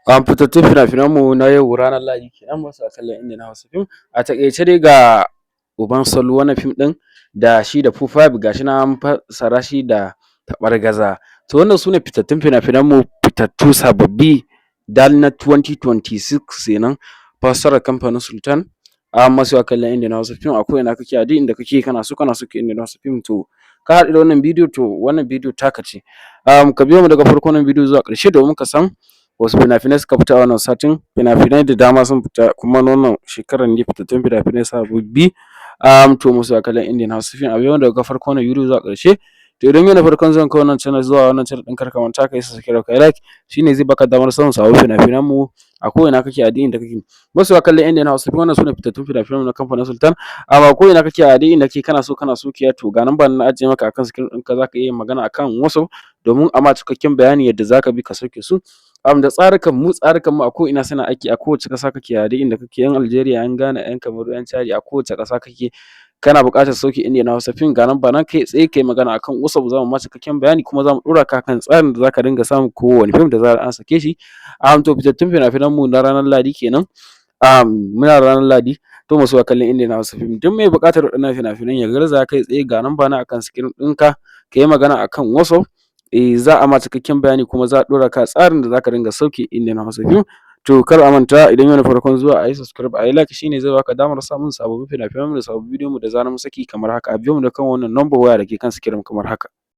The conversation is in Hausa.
Fitattun fina-finanmu na yau, ranar Lahadi kenan, masu kallon Indian Hausa Fim. A taƙaice dai, ga Uban Salo, wannan fim ɗin da shi da Fufa, ga shi nan an fassara shi da Taɓargaza. To, wannan su ne fitattun fina-finanmu, fitattu sababbi dal na 2026 kenan, fassarar kamfanin Sultan. Masu kallon Indian Hausa Fim a ko'ina kake, a duk inda kake, kana so ka Indian Hausa Fim, to ka haɗu da wannan bidiyo, to wannan bidiyo taka ce. Ka biyo mu daga farkon wannan bidiyo zuwa ƙarshe domin ka san wasu fina-finai suka fita a wannan satin. Fina-finai da dama sun fita kuma na wannan shekarar ne, fitattun fina-finai sababbi. To, masu kallon Indian Hausa Fim, a biyo mu daga farkon wannan bidiyo zuwa ƙarshe. To, idan yau ne farkon zuwan ka wannan channel, zuwa wannan channel ɗin, kar ka manta ka yi subscribe, ka yi like, shi ne zai baka damar samun sababbin fina-finan mu a ko'ina kake, a duk inda kake. Masoya kallon Indian Hausa Fim, wannan su ne fitattun fina-finan na kamfanin Sultan. A ko'ina kake, a duk inda kake, kana so to ga number nan na ajiye maka akan screen ɗinka, za ka iya yin magana akan WhatsApp domin a ma cikakken bayani yadda za ka bi ka sauke su. Da tsarukan mu a ko'ina suna aiki, a kowace ƙasa kake, a duk inda kake, 'yan Algeria, 'yan Ghana, 'yan Kamaru, 'yan Chadi, a kowace ƙasa kake, kana buƙatar sauke Indian Hausa Fim, ga number nan, kai tsaye ka yi magana akan WhatsApp, za mu ma cikakken bayani, kuma za mu ɗora ka kan tsarin da za ka dinga samun kowane fim da zarar an sake shi. To, fitattun fina-finan mu na ranar Lahadi kenan. Muna ranar Lahadi. To, masu kallon Indian Hausa Fim, duk mai buƙatar waɗannan fina-finan ya garzaya kai tsaye, ga number nan akan screen ɗinka, ka yi magana akan WhatsApp. Za a ma cikakken bayani kuma za a ɗora ka a tsarin da za ka dinga sauke Indian Hausa Fim. To, kar a manta, idan yau ne farkon zuwa, a yi subscribe, a yi like, shi ne zai baka damar samun sababbin fina-finan mu da sababbin bidiyon mu da zarar mun saki kamar haka. A biyo mu da kan wannan number waya da ke kan screen kamar haka.